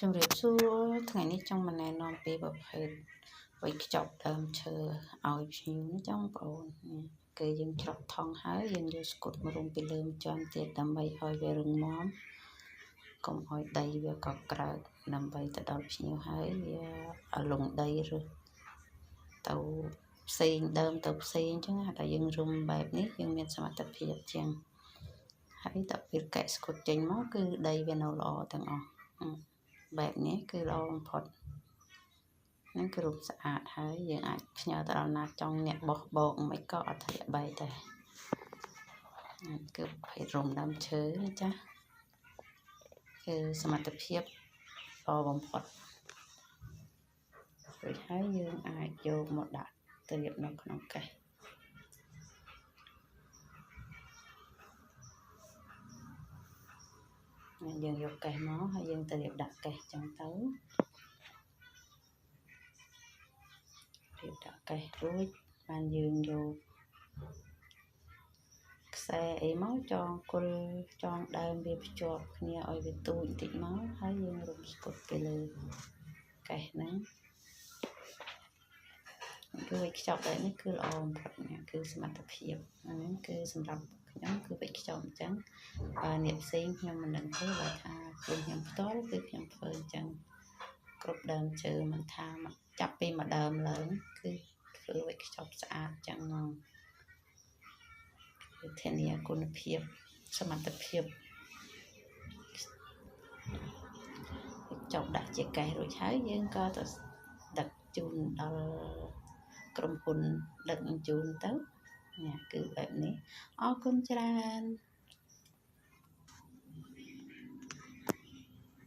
ជំរាបសួរថ្ងៃនេះចង់មកណែនាំពីប្រភេទវេចខ្ចប់ដើមឈើឲ្យភ្ញៀវណាចង់បងប្អូនគេយើងច្រកថង់ហើយយើងយកស្កុតមករុំពីលើមួយជាន់ទៀតដើម្បីឲ្យវារឹងមាំកុំឲ្យដីវាកក្រើកដើម្បីទៅដល់ភ្ញៀវហើយវាអាលងដីឬទៅផ្សេងដើមទៅផ្សេងអញ្ចឹងតែយើងរុំបែបនេះយើងមានសមត្ថភាពជាងហើយដល់ពេលកែស្កុតចេញមកគឺដីវានៅល្អទាំងអស់បែបនេះគឺល្អបំផុតហ្នឹងគឺរូបស្អាតហើយយើងអាចផ្ញើទៅដល់ណាចង់អ្នកបោះបោកមិនក៏អត់ធ្លាក់បែកដែរគឺប្រភេទរំដើមឈើណាចា៎គឺសមត្ថភាពល្អបំផុតរួចហើយយើងអាចយកមកដាក់ត្រៀបនៅក្នុងកេះយើងយកកេះមកហើយយើងទៅរៀបដាក់កេះចឹងទៅរៀបដាក់កេះរួចបានយើងយកខ្សែអីមកចងគល់ចងដើមវាភ្ជាប់គ្នាឲ្យវាទូចបន្តិចមកហើយយើងរុំស្កុតពីលើកេះហ្នឹងគឺវេចខ្ចប់បែបនេះគឺល្អបំផុតនេះគឺសមត្ថភាពហ្នឹងគឺសម្រាប់ខ្ញុំគឺវេចខ្ចប់អញ្ចឹងបើអ្នកផ្សេងខ្ញុំមិនដឹងទេបើថាខ្លួនខ្ញុំផ្ទាល់គឺខ្ញុំធ្វើអញ្ចឹងគ្រប់ដើមឈើមិនថាចាប់ពីមួយដើមឡើងគឺធ្វើវេចខ្ចប់ស្អាតអញ្ចឹងហ្មងគឺធានាគុណភាពសមត្ថភាពចប់ដាក់ជាកេះរួចហើយយើងក៏ទៅដឹកជូនដល់ក្រុមហ៊ុនដឹកជញ្ជូនទៅនេះគឺបែបនេះអរគុណច្រើន។